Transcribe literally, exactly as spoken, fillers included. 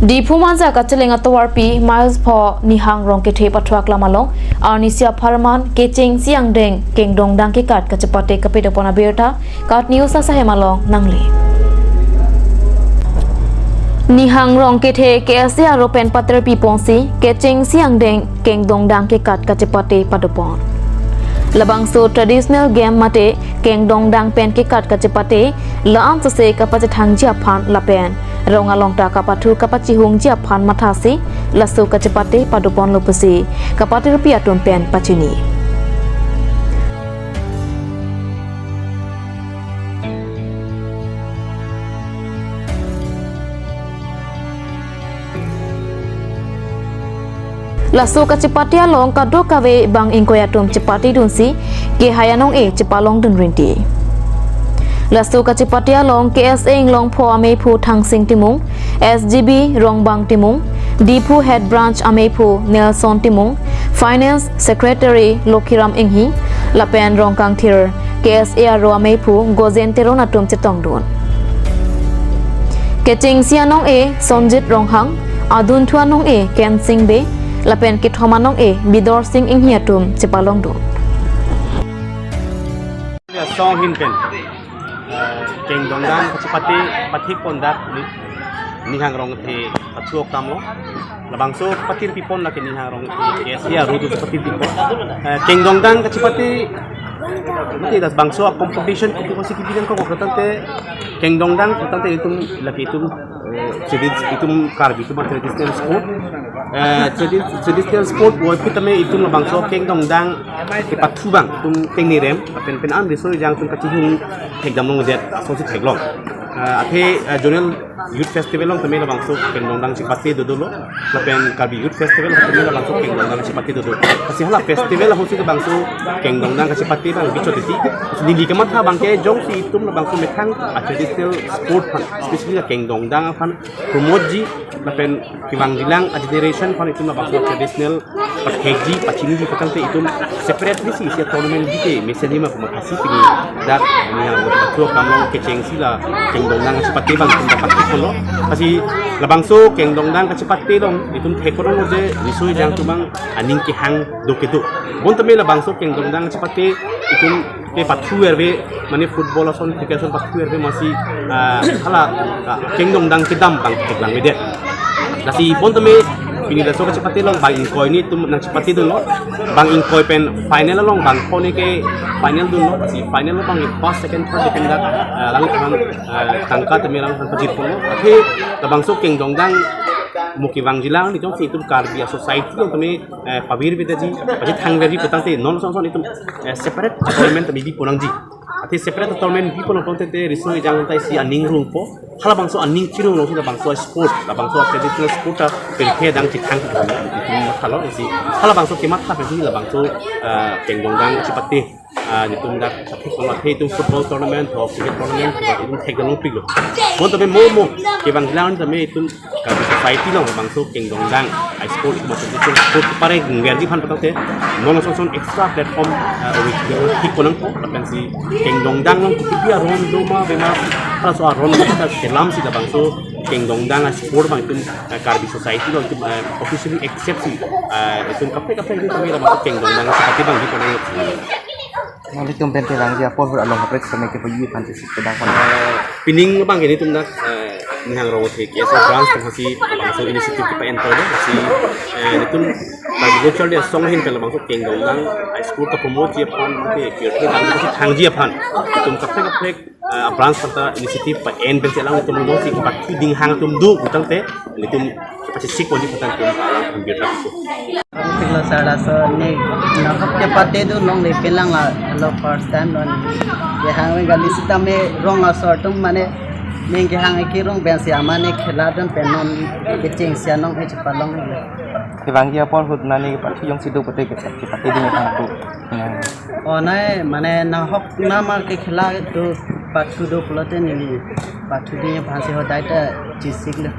Diphu Manja kacheleng atovarpi Miles pho Nihang Rongkethe pathuaklam along arnisi apharman kechengsi angdeng kengdongdang kekat kachepate kapadopon abirta KAT News asahem along nangle. Nihang Rongkethe K S A aro pen paterpi ponsi kechengsi angdeng kengdongdang kekat kachepate padopon. Labangso traditional game mate kengdongdang pen kekat kachepate la-an sose kapachethangji aphan lapen rong along ta kapathu kapachihungji aphan mathasi laso kachepate padoponlo pusi kapaterpi atum pen pachini. Laso kachepate along kadokave bang ingkoi atum chepatedunsi kehai anong-e chepalongdun rinti. Laso kachepate along K S A Inglongpho ameiphu Thangsing Timung, S G B Rongbang Timung, Diphu Head Branch ameiphu Nelson Timung, Finance Secretary Lokhiram Inghi, lapen Rongkangthir K S A aro ameiphu Gojen Teron atum chetongdun. Kechengsi anong-e Sonjit Ronghang, adunthu anong-e Kensing Bey, lapen kethom anong-e Bidorsing Inghi atum chepalongdun. Asong ahin pen, eh, kengdongdang kachepate pathipon dak ni, Nihang Rongkethe pathuaklamlo. Labangso paterpipon lake Nihang Rongkethe K S A arudu paterpipon. Eh, kengdongdang kachepate, mate labangso competition kipi kosi kipi nangkok tangte kengdongdang tangte itum lake itum, eh, tradi-, itum Karbi itum traditional sport. Eh, tradi-, traditional sport puvoiphit tame itum labangso kengdongdang kepathu abang itum tengnirem, lapen pen an riso ejang atum kachihung thekdam longledet asonsi theklong. Eh, athe, eh, zonal youth festival along tame labangso kengdongdang chepate dodolo, lapen Karbi Youth Festival along tame labangso kengdongdang chepate dodo. Lasi hala festival ahutsi labangso kengdongdang kachepate abang bichot titi. Neli kamatha abangke jongsi itum labangso methang a traditional sport aphan, especially la kengdongdang aphan promote ji, lapen kevangjilang a generation aphan itum labangso traditional pathekji, pachiniji pu tangte itum separately si isi tournament bite mesen nima pu mathasi pini dak Nihang Rongkethe pathuaklam along kechengsi la kengdongdang chepate abang itum dak pathekponlo. Lasi labangso kengdongdang kachepate along itum theklonglo je riso ejang atum abang aning kehang do kedo. Bonta me labangso kengdongdang chepate itum kepathu verve, mane football ason, cricket ason pathu verve masi, ah, hala, ah, kengdongdang kedam abang theklongledet. Lasi bonta me pini laso kachepate along bang ingkoi ni itum nangchepatedunlo. Bang ingkoi pen final along bang pho ni ke final dunlo. Lasi final along bang first, second, third depend dak, ah, lang lang, ah, tangka tame lang lang pajirponlo. Athe labangso kengdongdang mo kevangjilang ni jongsi itum Karbi a society along tame, eh, pavirvedet ji, pachethangvedet ji pu tangte non son son itum, eh, separate tournament tame bipo nangji. Athe separate tournament bipo nangpo tangte riso ejang ta isi aning rungpo. Halabangso aning chirung alongsi labangso sport, labangso traditional sport ta pirthe adang chethang itum mathalo isi. Halabangso kematha pensi labangso, eh, kengdongdang chepate, ah, itum dak sathik kong athe itum football tournament ho cricket tournament ho itum thekdam longpiklo. Bonta me mo mo kevangjilang tame itum Karbi society along labangso kengdongdang a sport itum a traditional sport parengverji aphan pu tangte non son son extra platform, ah, ori thekpo nangpo, lapensi kengdongdang along kopi aron doma bema halaso aron ta selamsi labangso kengdongdang a sport abang itum, ah, Karbi society along itum, ah, officially accept si, ah, itum kaprek kaprek itum kami labangso kengdongdang chepate abang bipo nang. Nanglitum pen kevangji apor ahut along kaprek seme kepayu aphan chesik kedang pon. Eh, pining abangke nelitum dak, eh, Nihang Rongkethe K S A branch pen hasi labangso initiative kepa-enthurlo, lasi, eh, nelitum Karbi Lo Charli Asong ahin pen labangso kengdongdang a sport kapromoteji aphan, mate pirthe adang kachethangji aphan itum kaprek kaprek, eh, a branch pen ta initiative pa-en pensi alanglitum jongsi kepathu dinghang atum do pu tangte nelitum pachesik ponji pu tangte alanglitum birta piso. Tiklo sir, laso ne nahok kepatedun longle, penang la lo first time lo ne. Kehang ave kali sitame rong asor atum mane ning kehang ke rong pensi amat ne kheladun pen non kechengsi anong-e chepalongle. Kevangji apor ahut nani kepathu jongsi do pute kepatedun aphan tu. Hmm. O nai mane nahok nama kekhela do pathu do pulote neli pathudun aphansi hodai ta chesiklo.